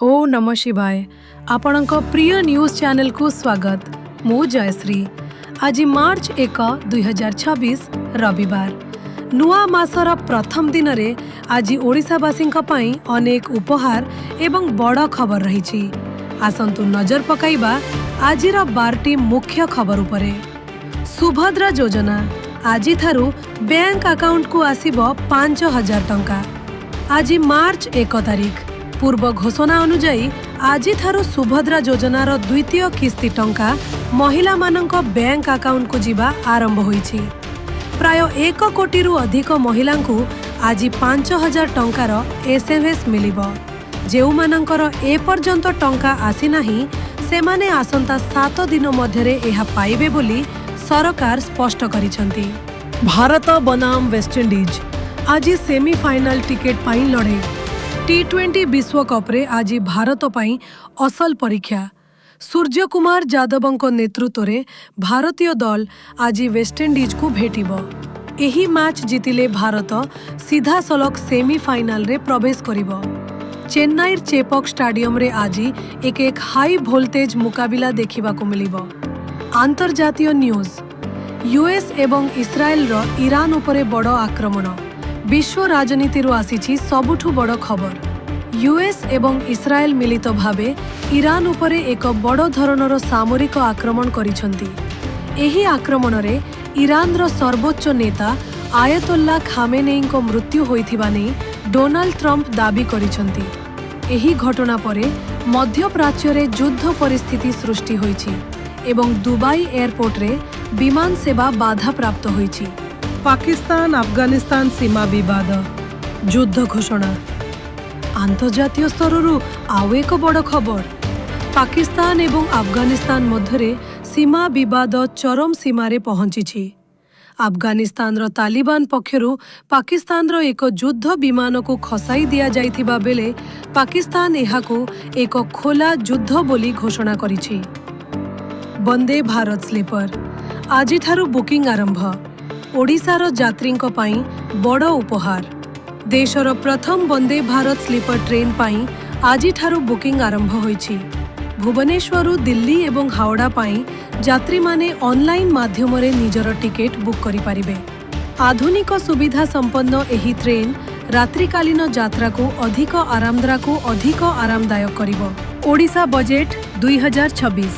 ଓଁ ନମଃ ଶିବାୟ। ଆପଣଙ୍କ ପ୍ରିୟ ନ୍ୟୁଜ୍ ଚ୍ୟାନେଲକୁ ସ୍ୱାଗତ। ମୁଁ ଜୟଶ୍ରୀ। ଆଜି ମାର୍ଚ୍ଚ 1, 2026, ରବିବାର। ନୂଆ ମାସର ପ୍ରଥମ ଦିନରେ ଆଜି ଓଡ଼ିଶାବାସୀଙ୍କ ପାଇଁ ଅନେକ ଉପହାର ଏବଂ ବଡ଼ ଖବର ରହିଛି। ଆସନ୍ତୁ ନଜର ପକାଇବା ଆଜିର 12ଟି ମୁଖ୍ୟ ଖବର ଉପରେ। ସୁଭଦ୍ରା ଯୋଜନା, ଆଜିଠାରୁ ବ୍ୟାଙ୍କ ଆକାଉଣ୍ଟକୁ ଆସିବ 5000 ଟଙ୍କା। ଆଜି ମାର୍ଚ୍ଚ 1 ତାରିଖ। ପୂର୍ବ ଘୋଷଣା ଅନୁଯାୟୀ ଆଜିଠାରୁ ସୁଭଦ୍ରା ଯୋଜନାର ଦ୍ୱିତୀୟ କିସ୍ତି ଟଙ୍କା ମହିଳାମାନଙ୍କ ବ୍ୟାଙ୍କ ଆକାଉଣ୍ଟକୁ ଯିବା ଆରମ୍ଭ ହୋଇଛି। ପ୍ରାୟ 1 କୋଟିରୁ ଅଧିକ ମହିଳାଙ୍କୁ ଆଜି 5000 ଟଙ୍କାର ଏସ୍ଏମ୍ଏସ୍ ମିଳିବ। ଯେଉଁମାନଙ୍କର ଏପର୍ଯ୍ୟନ୍ତ ଟଙ୍କା ଆସିନାହିଁ, ସେମାନେ ଆସନ୍ତା 7 ଦିନ ମଧ୍ୟରେ ଏହା ପାଇବେ ବୋଲି ସରକାର ସ୍ପଷ୍ଟ କରିଛନ୍ତି। ଭାରତ ବନାମ ୱେଷ୍ଟଇଣ୍ଡିଜ୍, ଆଜି ସେମିଫାଇନାଲ ଟିକେଟ୍ ପାଇଁ ଲଢ଼େଇ। ଟି-20 ବିଶ୍ୱକପ୍ରେ ଆଜି ଭାରତ ପାଇଁ ଅସଲ ପରୀକ୍ଷା। ସୂର୍ଯ୍ୟକୁମାର ଯାଦବଙ୍କ ନେତୃତ୍ୱରେ ଭାରତୀୟ ଦଳ ଆଜି ୱେଷ୍ଟଇଣ୍ଡିଜକୁ ଭେଟିବ। ଏହି ମ୍ୟାଚ୍ ଜିତିଲେ ଭାରତ ସିଧାସଳଖ ସେମିଫାଇନାଲରେ ପ୍ରବେଶ କରିବ। ଚେନ୍ନାଇର ଚେପକ୍ ଷ୍ଟାଡିୟମରେ ଆଜି ଏକ ଏକ ହାଇ ଭୋଲ୍ଟେଜ୍ ମୁକାବିଲା ଦେଖିବାକୁ ମିଳିବ। ଆନ୍ତର୍ଜାତୀୟ ନ୍ୟୁଜ୍। ୟୁଏସ୍ ଏବଂ ଇସ୍ରାଏଲର ଇରାନ ଉପରେ ବଡ଼ ଆକ୍ରମଣ। ବିଶ୍ୱ ରାଜନୀତିରୁ ଆସିଛି ସବୁଠୁ ବଡ଼ ଖବର। ୟୁଏସ୍ ଏବଂ ଇସ୍ରାଏଲ ମିଳିତ ଭାବେ ଇରାନ ଉପରେ ଏକ ବଡ଼ ଧରଣର ସାମରିକ ଆକ୍ରମଣ କରିଛନ୍ତି। ଏହି ଆକ୍ରମଣରେ ଇରାନର ସର୍ବୋଚ୍ଚ ନେତା ଆୟତୋଲ୍ଲା ଖାମେନେଇଙ୍କ ମୃତ୍ୟୁ ହୋଇଥିବା ନେଇ ଡୋନାଲ୍ଡ ଟ୍ରମ୍ପ ଦାବି କରିଛନ୍ତି। ଏହି ଘଟଣା ପରେ ମଧ୍ୟପ୍ରାଚ୍ୟରେ ଯୁଦ୍ଧ ପରିସ୍ଥିତି ସୃଷ୍ଟି ହୋଇଛି ଏବଂ ଦୁବାଇ ଏୟାରପୋର୍ଟରେ ବିମାନ ସେବା ବାଧାପ୍ରାପ୍ତ ହୋଇଛି। ପାକିସ୍ତାନ ଆଫଗାନିସ୍ତାନ ସୀମା ବିବାଦ, ଯୁଦ୍ଧ ଘୋଷଣା। ଆନ୍ତର୍ଜାତୀୟ ସ୍ତରରୁ ଆଉ ଏକ ବଡ଼ ଖବର। ପାକିସ୍ତାନ ଏବଂ ଆଫଗାନିସ୍ତାନ ମଧ୍ୟରେ ସୀମା ବିବାଦ ଚରମ ସୀମାରେ ପହଞ୍ଚିଛି। ଆଫଗାନିସ୍ତାନର ତାଲିବାନ ପକ୍ଷରୁ ପାକିସ୍ତାନର ଏକ ଯୁଦ୍ଧ ବିମାନକୁ ଖସାଇ ଦିଆଯାଇଥିବା ବେଳେ ପାକିସ୍ତାନ ଏହାକୁ ଏକ ଖୋଲା ଯୁଦ୍ଧ ବୋଲି ଘୋଷଣା କରିଛି। ବନ୍ଦେ ଭାରତ ସ୍ଲିପର, ଆଜିଠାରୁ ବୁକିଂ ଆରମ୍ଭ। ଓଡ଼ିଶାର ଯାତ୍ରୀଙ୍କ ପାଇଁ ବଡ଼ ଉପହାର। ଦେଶର ପ୍ରଥମ ବନ୍ଦେ ଭାରତ ସ୍ଲିପର ଟ୍ରେନ୍ ପାଇଁ ଆଜିଠାରୁ ବୁକିଂ ଆରମ୍ଭ ହୋଇଛି। ଭୁବନେଶ୍ୱରରୁ ଦିଲ୍ଲୀ ଏବଂ ହାୱଡ଼ା ପାଇଁ ଯାତ୍ରୀମାନେ ଅନଲାଇନ୍ ମାଧ୍ୟମରେ ନିଜର ଟିକେଟ୍ ବୁକ୍ କରିପାରିବେ। ଆଧୁନିକ ସୁବିଧା ସମ୍ପନ୍ନ ଏହି ଟ୍ରେନ୍ ରାତ୍ରିକାଳୀନ ଯାତ୍ରାକୁ ଅଧିକ ଆରାମଦାୟକ କରିବ। ଓଡ଼ିଶା ବଜେଟ୍ 2026,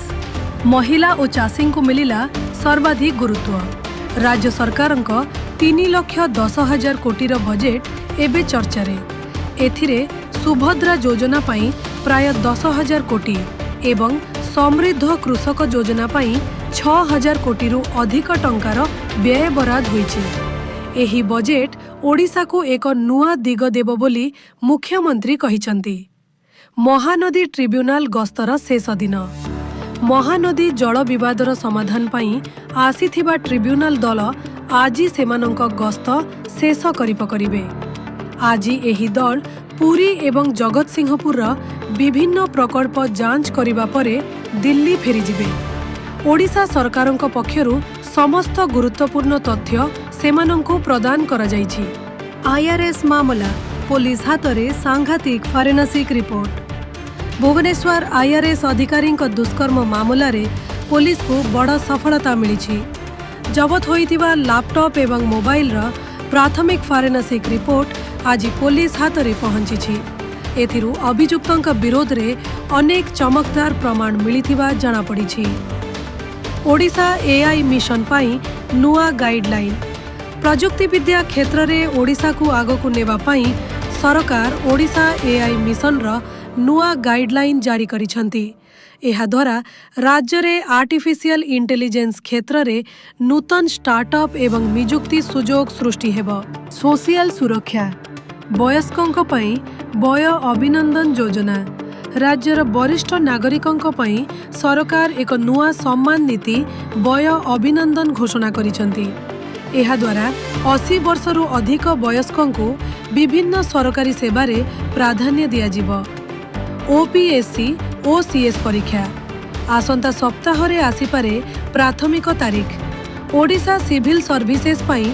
ମହିଳା ଓ ଚାଷୀଙ୍କୁ ମିଳିଲା ସର୍ବାଧିକ ଗୁରୁତ୍ୱ। ରାଜ୍ୟ ସରକାରଙ୍କ 3,10,000 କୋଟିର ବଜେଟ୍ ଏବେ ଚର୍ଚ୍ଚାରେ। ଏଥିରେ ସୁଭଦ୍ରା ଯୋଜନା ପାଇଁ ପ୍ରାୟ 10,000 କୋଟି ଏବଂ ସମୃଦ୍ଧ କୃଷକ ଯୋଜନା ପାଇଁ 6000 କୋଟିରୁ ଅଧିକ ଟଙ୍କାର ବ୍ୟୟବରାଦ ହୋଇଛି। ଏହି ବଜେଟ୍ ଓଡ଼ିଶାକୁ ଏକ ନୂଆ ଦିଗ ଦେବ ବୋଲି ମୁଖ୍ୟମନ୍ତ୍ରୀ କହିଛନ୍ତି। ମହାନଦୀ ଟ୍ରିବ୍ୟୁନାଲ ଗସ୍ତର ଶେଷ ଦିନ। ମହାନଦୀ ଜଳ ବିବାଦର ସମାଧାନ ପାଇଁ ଆସିଥିବା ଟ୍ରିବ୍ୟୁନାଲ ଦଳ ଆଜି ସେମାନଙ୍କ ଗସ୍ତ ଶେଷ କରିବେ। ଆଜି ଏହି ଦଳ ପୁରୀ ଏବଂ ଜଗତସିଂହପୁରର ବିଭିନ୍ନ ପ୍ରକଳ୍ପ ଯାଞ୍ଚ କରିବା ପରେ ଦିଲ୍ଲୀ ଫେରିଯିବେ। ଓଡ଼ିଶା ସରକାରଙ୍କ ପକ୍ଷରୁ ସମସ୍ତ ଗୁରୁତ୍ୱପୂର୍ଣ୍ଣ ତଥ୍ୟ ସେମାନଙ୍କୁ ପ୍ରଦାନ କରାଯାଇଛି। ଆଇଆର୍ଏସ୍ ମାମଲା, ପୋଲିସ ହାତରେ ସାଂଘାତିକ ଫରେନସିକ୍ ରିପୋର୍ଟ। ଭୁବନେଶ୍ୱର ଆଇଆର୍ଏସ୍ ଅଧିକାରୀଙ୍କ ଦୁଷ୍କର୍ମ ମାମଲାରେ ପୋଲିସକୁ ବଡ଼ ସଫଳତା ମିଳିଛି। ଜବତ ହୋଇଥିବା ଲାପଟପ୍ ଏବଂ ମୋବାଇଲର ପ୍ରାଥମିକ ଫରେନସିକ୍ ରିପୋର୍ଟ ଆଜି ପୋଲିସ ହାତରେ ପହଞ୍ଚିଛି। ଏଥିରୁ ଅଭିଯୁକ୍ତଙ୍କ ବିରୋଧରେ ଅନେକ ଚମକଦାର ପ୍ରମାଣ ମିଳିଥିବା ଜଣାପଡ଼ିଛି। ଓଡ଼ିଶା ଏଆଇ ମିଶନ ପାଇଁ ନୂଆ ଗାଇଡଲାଇନ୍। ପ୍ରଯୁକ୍ତିବିଦ୍ୟା କ୍ଷେତ୍ରରେ ଓଡ଼ିଶାକୁ ଆଗକୁ ନେବା ପାଇଁ ସରକାର ଓଡ଼ିଶା ଏଆଇ ମିଶନର ନୂଆ ଗାଇଡଲାଇନ୍ ଜାରି କରିଛନ୍ତି। ଏହାଦ୍ୱାରା ରାଜ୍ୟରେ ଆର୍ଟିଫିସିଆଲ ଇଣ୍ଟେଲିଜେନ୍ସ କ୍ଷେତ୍ରରେ ନୂତନ ଷ୍ଟାର୍ଟଅପ୍ ଏବଂ ନିଯୁକ୍ତି ସୁଯୋଗ ସୃଷ୍ଟି ହେବ। ସୋସିଆଲ ସୁରକ୍ଷା, ବୟସ୍କଙ୍କ ପାଇଁ ବୟ ଅଭିନନ୍ଦନ ଯୋଜନା। ରାଜ୍ୟର ବରିଷ୍ଠ ନାଗରିକଙ୍କ ପାଇଁ ସରକାର ଏକ ନୂଆ ସମ୍ମାନ ନୀତି ବୟ ଅଭିନନ୍ଦନ ଘୋଷଣା କରିଛନ୍ତି। ଏହାଦ୍ୱାରା 80 ବର୍ଷରୁ ଅଧିକ ବୟସ୍କଙ୍କୁ ବିଭିନ୍ନ ସରକାରୀ ସେବାରେ ପ୍ରାଧାନ୍ୟ ଦିଆଯିବ। ଓପିଏସ୍ସି ଓ ସିଏସ୍ ପରୀକ୍ଷା, ଆସନ୍ତା ସପ୍ତାହରେ ଆସିପାରେ ପ୍ରାଥମିକ ତାରିଖ। ଓଡ଼ିଶା ସିଭିଲ୍ ସର୍ଭିସେସ୍ ପାଇଁ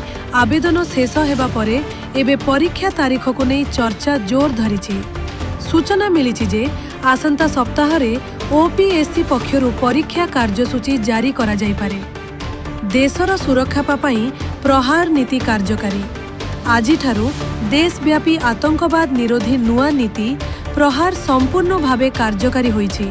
ଆବେଦନ ଶେଷ ହେବା ପରେ ଏବେ ପରୀକ୍ଷା ତାରିଖକୁ ନେଇ ଚର୍ଚ୍ଚା ଜୋର ଧରିଛି। ସୂଚନା ମିଳିଛି ଯେ ଆସନ୍ତା ସପ୍ତାହରେ ଓପିଏସ୍ସି ପକ୍ଷରୁ ପରୀକ୍ଷା କାର୍ଯ୍ୟସୂଚୀ ଜାରି କରାଯାଇପାରେ। ଦେଶର ସୁରକ୍ଷା ପାଇଁ ପ୍ରହାର ନୀତି କାର୍ଯ୍ୟକାରୀ। ଆଜିଠାରୁ ଦେଶବ୍ୟାପୀ ଆତଙ୍କବାଦ ନିରୋଧୀ ନୂଆ ନୀତି ପ୍ରହାର ସମ୍ପୂର୍ଣ୍ଣ ଭାବେ କାର୍ଯ୍ୟକାରୀ ହୋଇଛି।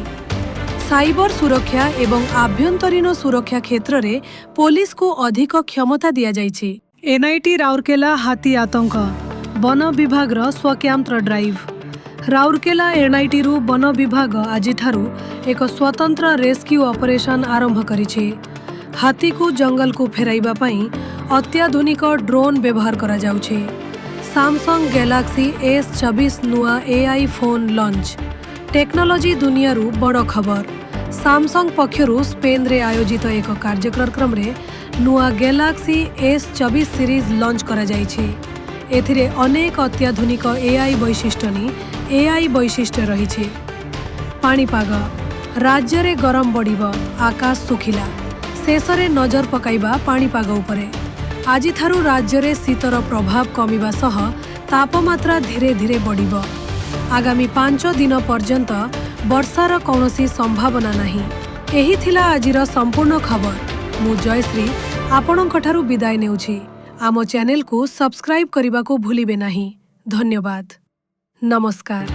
ସାଇବର ସୁରକ୍ଷା ଏବଂ ଆଭ୍ୟନ୍ତରୀଣ ସୁରକ୍ଷା କ୍ଷେତ୍ରରେ ପୋଲିସକୁ ଅଧିକ କ୍ଷମତା ଦିଆଯାଇଛି। ଏନ୍ଆଇଟି ରାଉରକେଲା ହାତୀ ଆତଙ୍କ, ବନ ବିଭାଗର ସ୍ୱତନ୍ତ୍ର ଡ୍ରାଇଭ୍। ରାଉରକେଲା ଏନ୍ଆଇଟିରୁ ବନ ବିଭାଗ ଆଜିଠାରୁ ଏକ ସ୍ୱତନ୍ତ୍ର ରେସ୍କ୍ୟୁ ଅପରେସନ୍ ଆରମ୍ଭ କରିଛି। ହାତୀକୁ ଜଙ୍ଗଲକୁ ଫେରାଇବା ପାଇଁ ଅତ୍ୟାଧୁନିକ ଡ୍ରୋନ୍ ବ୍ୟବହାର କରାଯାଉଛି। ସାମସଙ୍ଗ ଗ୍ୟାଲାକ୍ସି ଏସ୍ 24 ନୂଆ ଏଆଇ ଫୋନ୍ ଲଞ୍ଚ। ଟେକ୍ନୋଲୋଜି ଦୁନିଆରୁ ବଡ଼ ଖବର। ସାମସଙ୍ଗ ପକ୍ଷରୁ ସ୍ପେନରେ ଆୟୋଜିତ ଏକ କାର୍ଯ୍ୟକ୍ରମରେ ନୂଆ ଗ୍ୟାଲାକ୍ସି ଏସ୍ 24 ସିରିଜ୍ ଲଞ୍ଚ କରାଯାଇଛି। ଏଥିରେ ଅନେକ ଅତ୍ୟାଧୁନିକ ଏଆଇ ବୈଶିଷ୍ଟ୍ୟ ରହିଛି। ପାଣିପାଗ: ରାଜ୍ୟରେ ଗରମ ବଢ଼ିବ, ଆକାଶ ଶୁଖିଲା। ଶେଷରେ ନଜର ପକାଇବା ପାଣିପାଗ ଉପରେ। ଆଜିଠାରୁ ରାଜ୍ୟରେ ଶୀତର ପ୍ରଭାବ କମିବା ସହ ତାପମାତ୍ରା ଧୀରେ ଧୀରେ ବଢ଼ିବ। ଆଗାମୀ 5 ଦିନ ପର୍ଯ୍ୟନ୍ତ ବର୍ଷାର କୌଣସି ସମ୍ଭାବନା ନାହିଁ। ଏହି ଥିଲା ଆଜିର ସମ୍ପୂର୍ଣ୍ଣ ଖବର। ମୁଁ ଜୟଶ୍ରୀ ଆପଣଙ୍କଠାରୁ ବିଦାୟ ନେଉଛି। ଆମ ଚ୍ୟାନେଲକୁ ସବସ୍କ୍ରାଇବ୍ କରିବାକୁ ଭୁଲିବେ ନାହିଁ। ଧନ୍ୟବାଦ, ନମସ୍କାର।